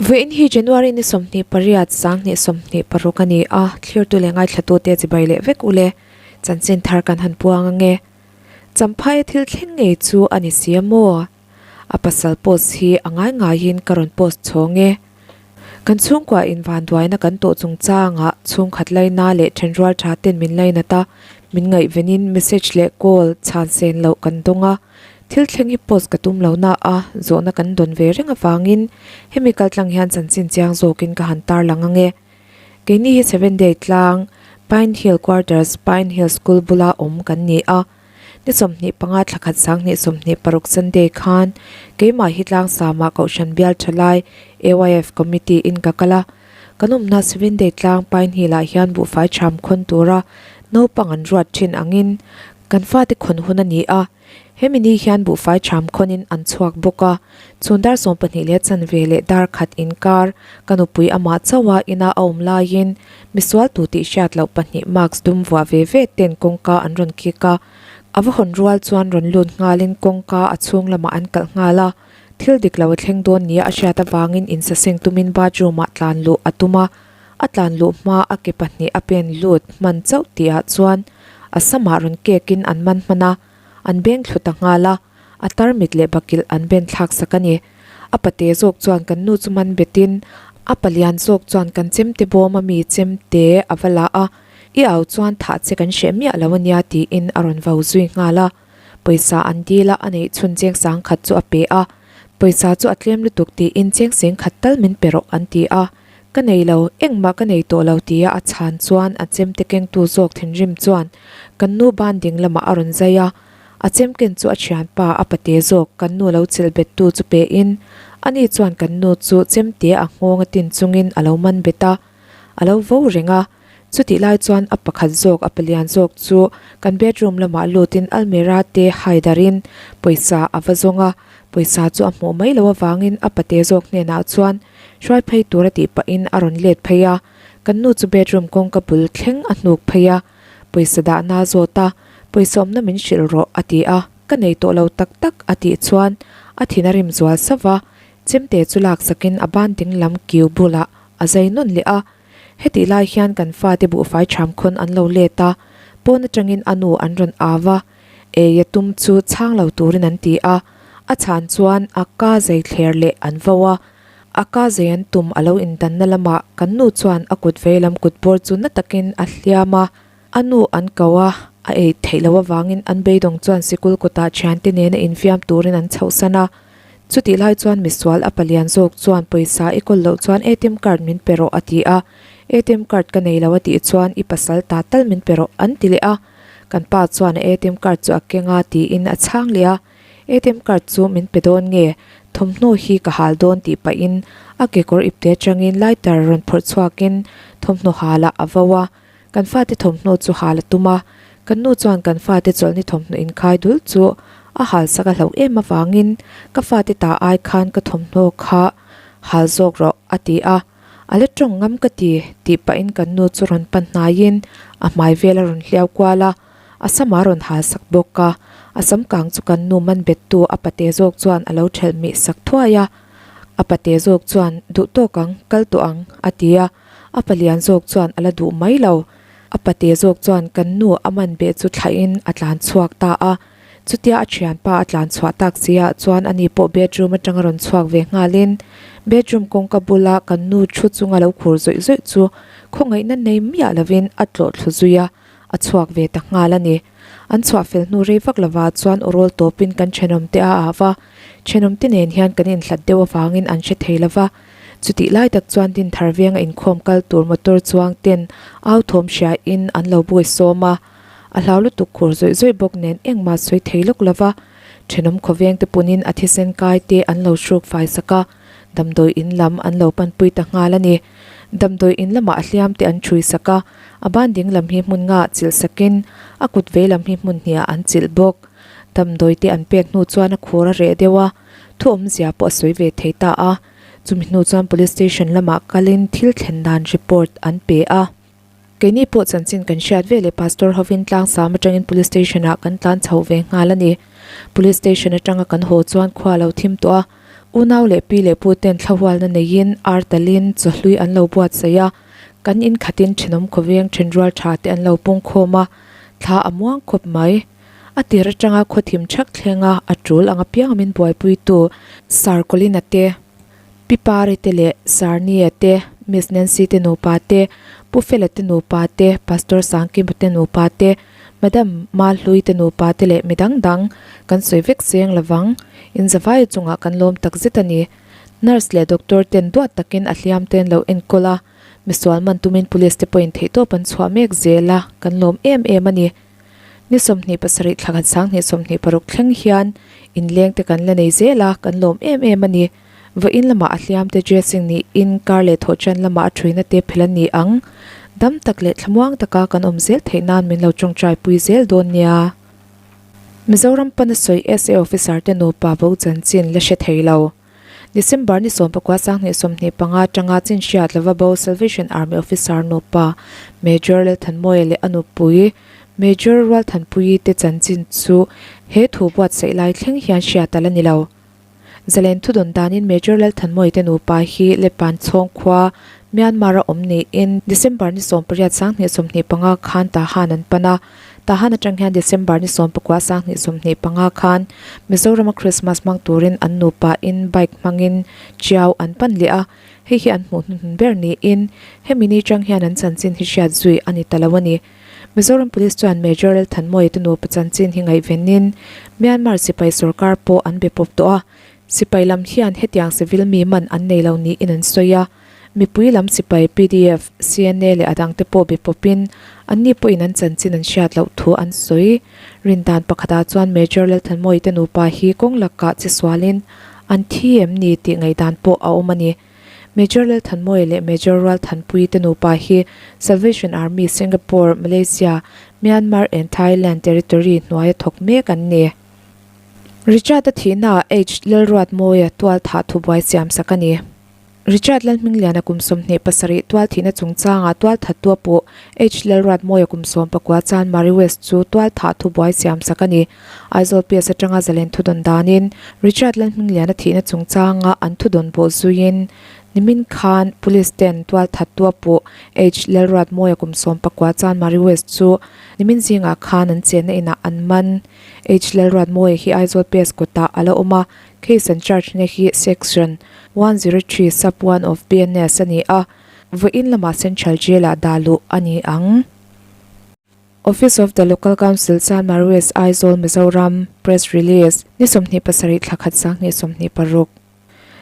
Vawiin hi January ni 28 2026 a ni a, thlirtu leh ngaithlatute chibai leh vek ule chanchin thar kan han puang ange. Champhaia thil thleng ngei chu a ni si a maw? A pasal post hi a ngai ngaiin ka rawn post chhawng e. Kan chhungkua invanduaina kan tawh chungchangah chhungkhat laina leh thenrual tha ten min lainat a, min ngaihvenin message leh call chhan sen loh kan dawng a. Thil thleng hi post ka tum lo na a, zawhna kan dawn ve reng avangin hemi kaltlang hian chanchin chiang zawkin ka han tarlang ang e. Keini hi Seven Day tlang, Pine Hill Quarters, Pine Hill School bula awm kan ni a. Ni 25 thla khat 2026 Sunday khan keimah hi tlangsama Kohhran Bial Thalai, AYF Committee in ka kal a. Kan awmna Seven Day tlang Pine Hill ah hian buhfai tham khawn tura naupang an ruat thin angin kan fate khawn hun a ni a. Hemi ni hian buhfai tham khawnin an chhuak bawk a, chhun dar 12 leh chanve leh dar khat inkar ka nupui amah chauha ina a awm laiin misual tu tih hriat loh pahnih mask dum vuah ve ve ten kawngka an rawn kik a, a va hawn rual chuan rawn lut nghalin kawngka a chhung lamah an kalh nghal a, thil dik lo a thleng dawn nia a hriat avangin insaseng tumin bathroom ah tlan luh a tum a, a tlan luh hma a ke pahnih a pen lut hman chauh tihah chuan a samah rawn kekin an man hman a, an beng thlu ta nghal a, a tarmit leh bakilh an ben thlak sak a ni. A pate zawk chuan kan nu chu man betin a palian zawk chuan kan chemte bawm a mi chemte a va la a, I au chuan thah che kan hreh miah lo a nia tiin a rawn vau zui nghal a. Pawisa an dil a, a neih chhun cheng sang khat chu a pe a, pawisa chu a tlem lutuk tiin cheng seng khat tal min pe rawh an ti a. Ka nei lo, engmah ka nei tawh lo tia a chhan chuan a chemte kengtu zawk thinrim chuan kan nu ban ding lamah a rawn zai a, a chemken chu a thianpa a pate zawk kan nu lo chilh bettu chu pein ani chuan kan nu chu chemte a nghawng a tin chungin a lo man bet a, a lo vo reng a. Chutih lai chuan a pakhat zawk a palian zawk chu kan bedroom lamah lutin almirah te hai darin pawisa a va zawng a, pawisa chu a hmuh mai loh avangin a pate zawk hnenah chuan Hruai phei tur a tih pahin a rawn let phei a, kan nu chu bedroom kawngka bul thleng a hnuk phei a, pawisa dahna a zawt a, pawisa awmna min hrilh rawh a ti a, ka nei tawh lo tak tak a tih chuan a thin a rim zual sauh va, chemte chu lak sakin a ban ding lam kiu bulah a zai nawn leh a, hetih lai hian kan fate buhfai tham khawn an lo let a, pawn atangin a nu an rawn au va, ei a tum chu chhang lo turin an ti a, a chhan chuan a ka zai thler leh an vo a. A ka zei an tum a lo indanna lamah kan nu chuan a kut veilam kut bawr chu na takin a hliam a, a nu an ko a, a ei theih loh avangin an beidawng chuan sikul kutah thiante nena infiam turin an chhohsan a. Chutih lai chuan misual a palian zawk chuan pawisa i kawl loh chuan ATM card min pe rawh a ti a, ATM card ka nei lo a tih chuan i pasal ta tal min pe rawh an ti leh a, kan pa chuan a ATM card chu a keng a tiin a chhang leh a. ATM card chu min pe dawn nge? Thawmhnaw hi ka hal dawn tih pahin a kekawr ipte atangin lighter rawn phawrh chhuakin thawmhnaw halah a vo a. Kan fate thawmhnaw chu hal a tum a. Kan nu chuan kan fate chawlhni thawmhnaw inkhai dul chu a hal sak a hlauh em avangin ka fate ta ai khan ka thawmhnaw kha hal zawk rawh a ti a. A la tawng ngam ka ti tih pahin kan nu chu rawn pan hnaiin a hmai vel a rawn hliau kual a. A sam a rawn hal sak bawk a, a sam kang chu kan nu man bettu a pate zawk chuan a lo thelh mih sak thuai a. A pate zawk chuan, Duh tawk ang, kal tawh ang, a ti a. A palian zawk chuan a la duh mai lo. A pate zawk chuan kan nu a man beh chu thlahin a tlan chhuak ta a. Chutia a thianpa a tlan chhuah tak si ah chuan ani pawh bedroom atanga rawn chhuak ve nghalin bedroom kawngka bula kan nu thu chunga lo khur zawih zawih chu khawngaihna nei miah lovin a tlawh thlu zui a. A chhuak ve ta nghal a ni. An chhuah fel hnu rei vak lova chuan aw rawl tawpin kan thenawmte a au a, thenawmte nen hian kan inhlat deuh avangin an hre thei lova. Chutih lai tak chuan Dinthar venga inkhawm kal tur motor chuang ten au thawm hriain an lo buai sawm a. A hlau lutuk khur zawih zawih bawk nen engmah sawi thei lawk lova. Thenawm khawveng te punin a thisen kai te an lo hruk fai sak a, damdawi in lam an lo panpui ta nghal a ni. Damdawi in lamah a hliam te an ṭhui sak a, a ban ding lam hi hmun nga chilh sakin a kut vei lam hi hmun hniah an chilh bawk. Damdawi te an pek hnu chuan a khur a reh deuh a, thu awmzia pawh a sawi ve thei ta a. Chumi hnu chuan Police Station lamah kalin thil thlen dan report an pe a. Keini pawh chanchin kan hriat ve leh Pastor hovin tlangsam atangin Police Station ah kan tlan chho ve nghal a ni. Police Station atanga kan haw chuan khua a lo thim tawh a. Unau leh pi leh pu ten thlahualna neiin ar talin chawhlui an lo buatsaih a, kan in khatin thenawm khawveng thenrual tha te an lo pung khawm a, thla a muang khawp mai. A tir atanga khawthim thak thlenga a tul ang apiang min buaipuitu Sir Colin-a te, Pi Pari te leh Sir Nia te, Miss Nancy te nupa te, Pu Fela te nupa te, Pastor Sangkima te nupa te, Madam Mahlui te nupa te leh mi dang dang kan sawi vek seng lovang. In zavai chungah kan lawm tak zet a ni. Nurse leh doctor ten duat takin a hliam te an lo enkawl a, misual man tumin police te pawhin theihtawp an chhuah mek zel a, kan lawm em em a ni. Ni 27 thla khat 2026 thleng hian inleng te kan la nei zel a, kan lawm em em a ni. Vawiin lamah a hliam te dressing niin kar leh thawhṭan lamah a ṭhuina te phel an ni ang. Dam tak leh thlamuang taka kan awm zel theih nan min lo ṭawngṭai pui zel dawn nia. Mizoram pana sawi SA officer te nupa bo chanchin la hre thei lo. December ni 19 2025 atanga chin hriat lova bo Salvation Army officer nupa Major Lalthanmawia leh a nupui Major Rualthanpuii te chanchin chu he thu buatsaih lai thleng hian hriat a la ni lo. Zalen thudawn danin Major Lalthanmawii te nupa hi Lepan chhawng khua Myanmar a awm niin December ni 18 2025 khan Tahan an pan a. Tahan atang hian December ni 19 2025 khan Mizorama Christmas hmang turin an nupa in bike hmangin Chiau an pan leh a, hei hi an hmuh hnuhnun ber niin hemi ni tang hian an chanchin hi hriat zui a ni ta lo a ni. Mizoram Police chuan Major Lalthanmawia te nupa chanchin hi ngaihvenin Myanmar sipai sorkar pawh an be pawp tawh a, sipai lam hian hetiang civil mi man an nei lo niin an sawi a, mipui lam sipai pdf, CNA leh a dangte pawh be pawpin anni pawhin an chanchin an hriat loh thu an sawi. Rindan pakhatah chuan Major Lalthanmawia te nupa hi kawng lakah che sualin an thi em ni tih ngaihdan pawh a awm a ni. Major Lalthanmawia leh Major Rualthanpuii te nupa hi Salvation Army Singapore, Malaysia, Myanmar and Thailand territory hnuaia thawk mek an ni. Richard-a thihnaah H. Lalruatmawia tual thah thubuai siamsak a ni. Richard Lalhmingliana kum 27 tual thihna chungchangah tual thattu a puh H. Lalruatmawia kum 19 chuan Murray West chu tual thah thubuai siamsak a ni. Aizawl PS atanga zalen thudawn danin Richard Lalhmingliana thihna chungchanga an thudawn bawh zuiin nimin khan Police ten tual thattu a puh H Lalruatmawia kum 19 chuan Murray West chu nimin zingah khan an chenna inah an man. H Lalruatmawia hi Aizawl PS kawtah a la awm a, case an charge na hi Section 103 Sub 1 of BNS a ni a, vawiin lamah Central Jail-ah dah luh a ni ang. Office of the Local Council Chanmar West Aizawl Mizoram Press Release Ni 27 thla khat 2026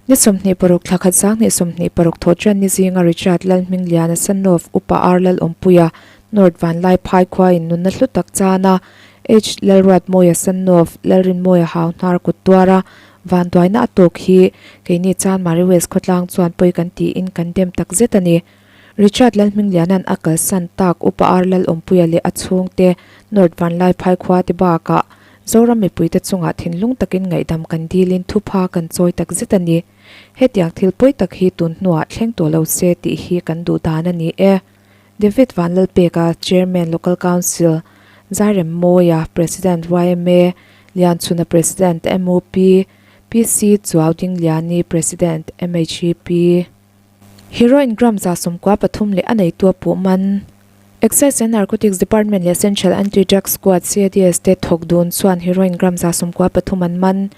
Ni 26 thla khat 2026 thawhṭan ni zinga Richard Lalhmingliana Sanov Upa R Lalawmpuia North Vanlai Phai khuain nunna hlu tak chana H Lalruatmawia Sanov Lalrinmawia Hau hnar kut tuara vanduaina a tawk hi keini Chanmari West khawtlang chuan pawi kan tiin kan dem takzet a ni. Richard Lalhmingliana'n a kalsan tak Upa R Lalawmpuia leh a chhungte North Vanlai Phai khua te bakah Zoram mipuite chungah thinlung takin ngaihdam kan dilin thupha kan chawi tak zet a ni. Hetiang thil pawi tak hi tun hnuah thleng tawh lo se tih hi kan duh dan a ni e. David Vanlalpeka, Chairman Local Council, Zairem Mawia, President yma, Lianchhuna President mup, PC Chuau Dingliani, President mhep. Heroin gram 13 leh a neitu a puh man. Excise and Narcotics Department leh Central Anti-Drug Squad, CADS, te thawk dun chuan heroin gram 93 an man.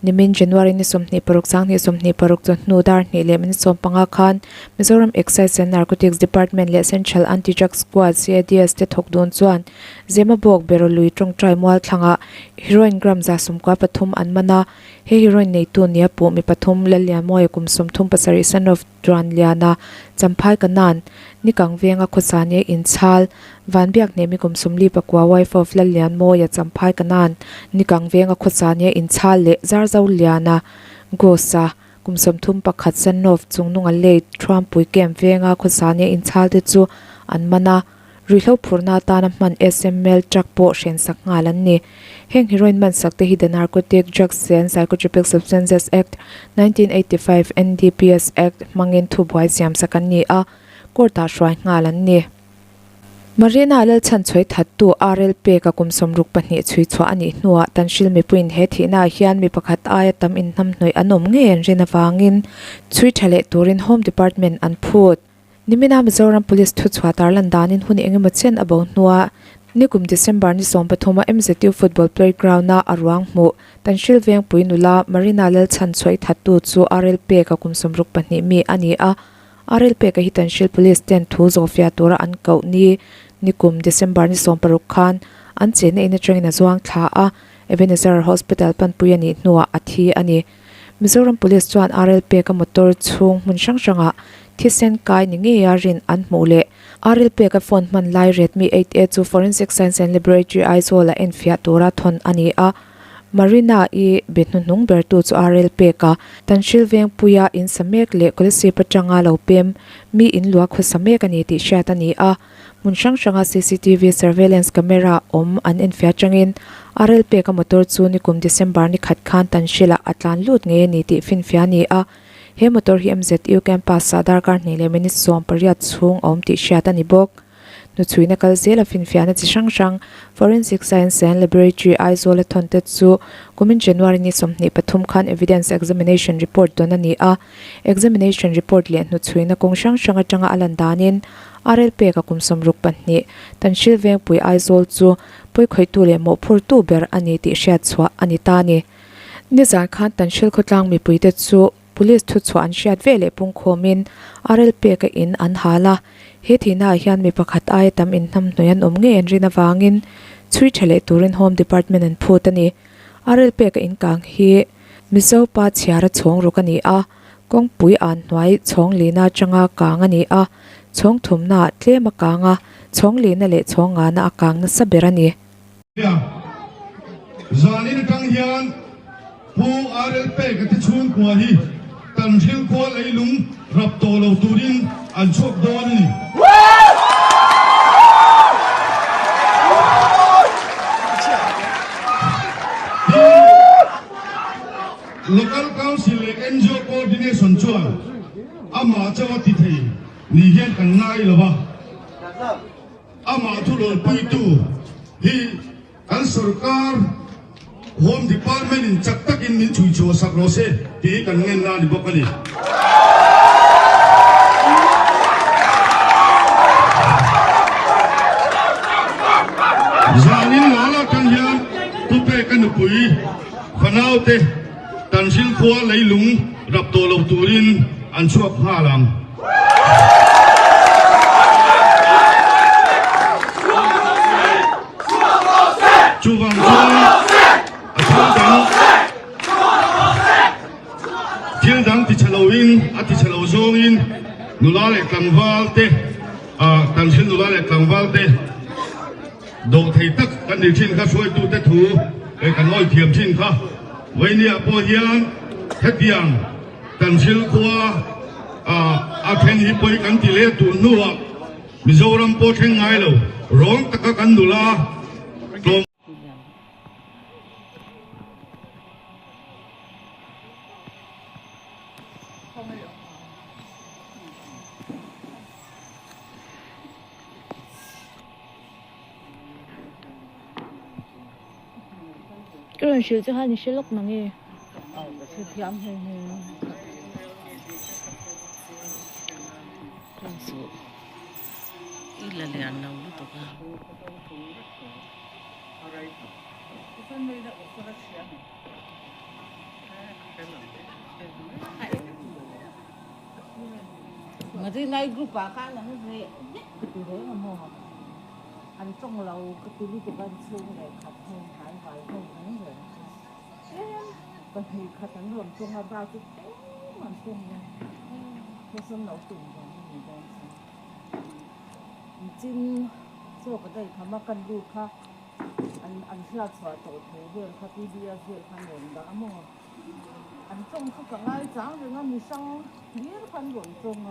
Nimin January ni 26 2026 chawhnu dar hnih leh minute 15 khan Mizoram Excise and Narcotics Department leh Central Anti-Drug Squad, CADS, te thawk dun chuan Zemabawk Berolui tawngtai mual thlangah heroin gram 93 an man a. He heroin neitu nia puh mi pathum Lallianmawia kum 37 son of Tuanliana, Champhai Kanan, Nikang venga khawsa nia inchhal, Vanbiak hnehmi kum 49 wife of Lallianmawia Champhai Kanan, Nikang venga khawsa nia inchhal leh Zarzoliana Gosa kum 31 son of Chungnunga Late Thuampui Camp venga khawsa nia inchhal te chu an man a. Ruihhlo phurna atana hman SML truck pawh hrensak nghal an ni. Heng heroin hmansak te hi The Narcotic Drugs and Psychotropic Substances Act, 1985, NDPS Act, hmangin thubuai siamsak an ni a, court-ah hruai nghal an ni. Marina Lalchhanchhuai thattu RL Peka kum 62 chhui chhuah a nih hnuah Tanhril mipuiin he thihnaah hian mi pakhat aia tam inhnamhnawih an awm ngei an rin avangin chhui tha leh turin Home Department an phut. Nimina Mizoram Police thuchhuah tarlan danin hun engemaw chen a bo hnua nikum December ni 13 a MZU Football Playground-a a ruang hmuh Tanhril Vengpui nula Marina Lalchhanchhuai thattu chu RL Peka kum 62 mi a ni a. RL Peka hi Tanhril Police ten thu zawhfiah tura an koh ni nikum December ni 16 khan an chenna in atangin a zuang thla a, Ebenezer Hospital panpui a nih hnuah a thi a ni. Mizoram Police chuan RL Peka motor chhung hmun hrang hrangah thisen kai ni ngeia rin an hmuh leh RL Peka phone hman lai Redmi 8A chu Forensic Science and Laboratory Aizawl-ah enfiah tura thawn a ni a. Marina-i be hnuhnung bertu chu RL Peka, Tanhril Vengpuia in sa mek leh Kolasib atanga lo pem mi in lua khawsa mek a ni tih hriat a ni a. Hmun hrang hranga cctv surveillance camera awm an enfiah atangin RL Peka motor chu nikum December ni khat khan Tanhrilah a tlan lut ngei a ni tih finfiah a ni a. He motor hi MZU campus-ah darkar hnih leh minute 18 chhung a awm tih hriat a ni bawk. Hnuchhuina kal zela finfiahna chi hrang hrang Forensic Science and Laboratory Aizawl a thawn te chu kumin January ni 23 khan Evidence Examination Report dawn a ni a. Examination Report leh hnuchhuina kawng hrang hrang atanga a lan danin RL Peka kum 62 Tanhril Vengpui Aizawl chu pawikhawihtu leh mawhphurtu ber a ni tih hriat chhuah a ni ta a ni. Nizan khan Tanhril khawtlang mipuite chu Police thuchhuah an hriat ve leh pungkhawmin RL Peka in an hal a, he thihnaah hian mi pakhat aia tam inhnamhnawih an awm ngei an rin avangin chhui tha leh turin Home Department an phut a ni. RL Peka in kang hi Mizo pa chhiara chhawng ruk a ni a, kawngpui an hnuai chhawng lina atanga kang a ni a, chhawng thumnaah tlem a kang a, chhawng lina leh chhawng ngana a kang nasa ber a ni. Zanin atang hian Pu RL Peka te chhungkua hi Tanhril khua leilung rap tawh lo turin an chhuak dawn a ni. Tin, Local Council leh ngo Coordination chuan amah chauh a ti thei ni hian kan ngai lo va. Amah thulawlpuitu hi kan sorkar Home Department in chak takin min chhui chhuah sak rawh se tih hi kan ngenna a ni bawk a ni. Zanin lal atang hian Pu Peka nupui fanaute Tanhril khua leilung rap tawh lo turin an chhuak nghal ang. Chuvang chuan a thil dang thil dang ti chhe loin a ti chhe lo zawngin nula leh tlangval te Tanhril nula leh tlangval te Dawh thei tak kan nih thin kha hruaitute thu kan awi thiam thin kha. Vawinia pawh hian hetiang Tanhril khua a thleng hi pawi kan ti leh tun hnuah Mizoram pawh thleng ngai lo rawng taka kan nula tlawm. Ka rawn hrilh che khan i hre lawk mang e. An tawng lo ka ti lutuk an chhung leh khat ho hnai vai ho reng reng kha tlem pahnih khat an rawn tawng a bak chu tlem an tawng a thawsawn lo tum vang a ni dawn chu nichin chaw ka daih kham a kan lut kha an an hriat chhuah tawh thu vel kha P_D_F vel kha an rawn dah a maw an tawng chu ka ngai chang reng a mi hrang hlir kha an rawn tawng a.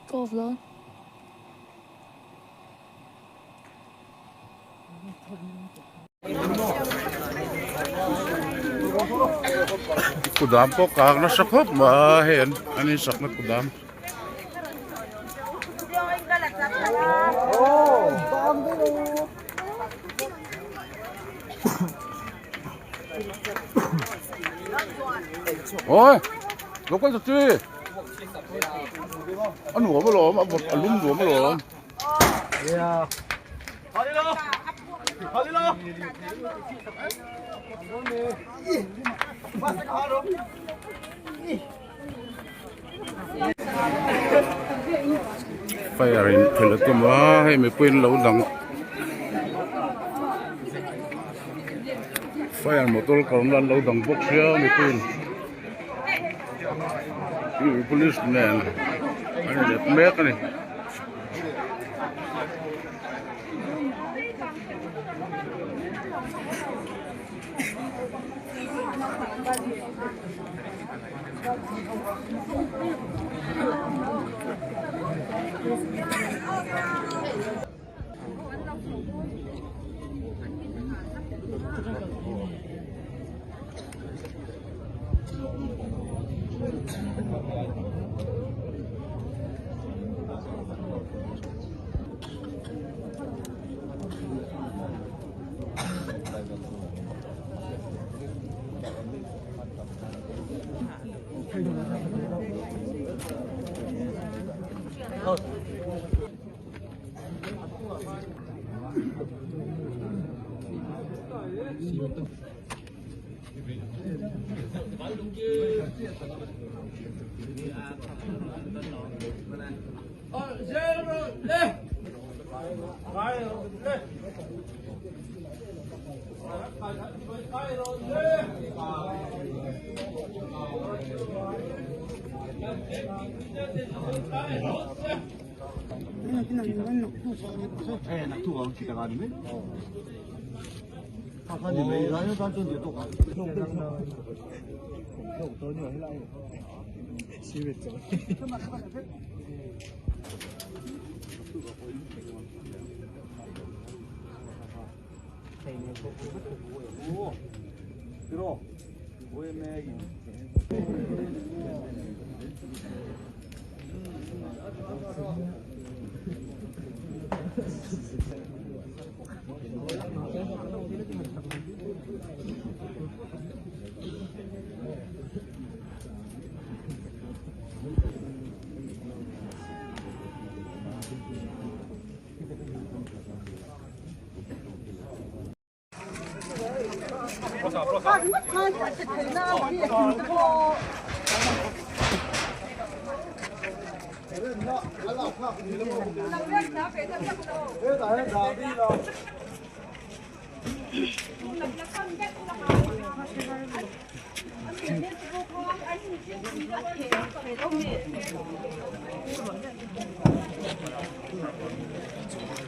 Ka off dawn. Kudam pawh kak nasa khawp mai a hei an insakna kudam. Ôi, lo kal ta chi. A nuam alawm, a vawt a lum nuam alawm. Fire in phelh a tum a hei mipui an lo dang fire motor kalna an lo dang bawk sia mipui in police nen an let mek a ni.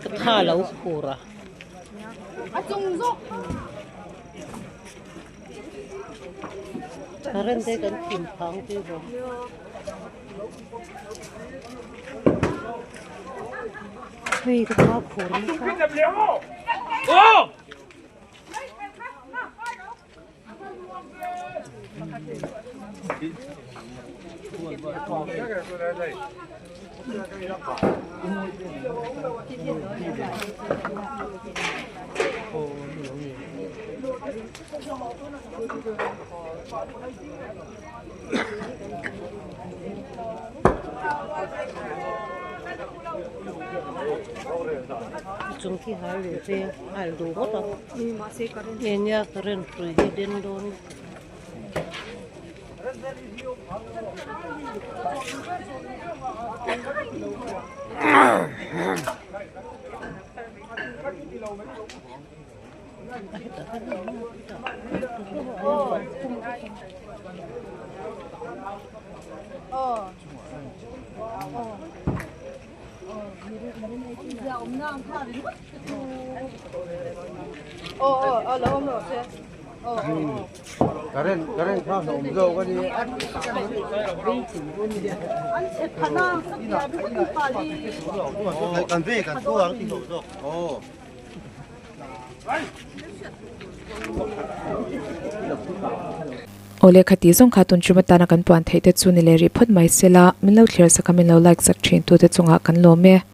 Ka tha lo khur a. Current te kan thim phang tih vang. Hei ka tha khur nasa. Chung khi hal leh se hal duh ngawt ang nge nia current hrui hi den dawn. Awle khati zawng kha tun ṭum atana kan puan theih te chu ni leh rih phawt mai sela, min lo thlir sak a min lo like sak ṭhin tute chungah kan lawm e.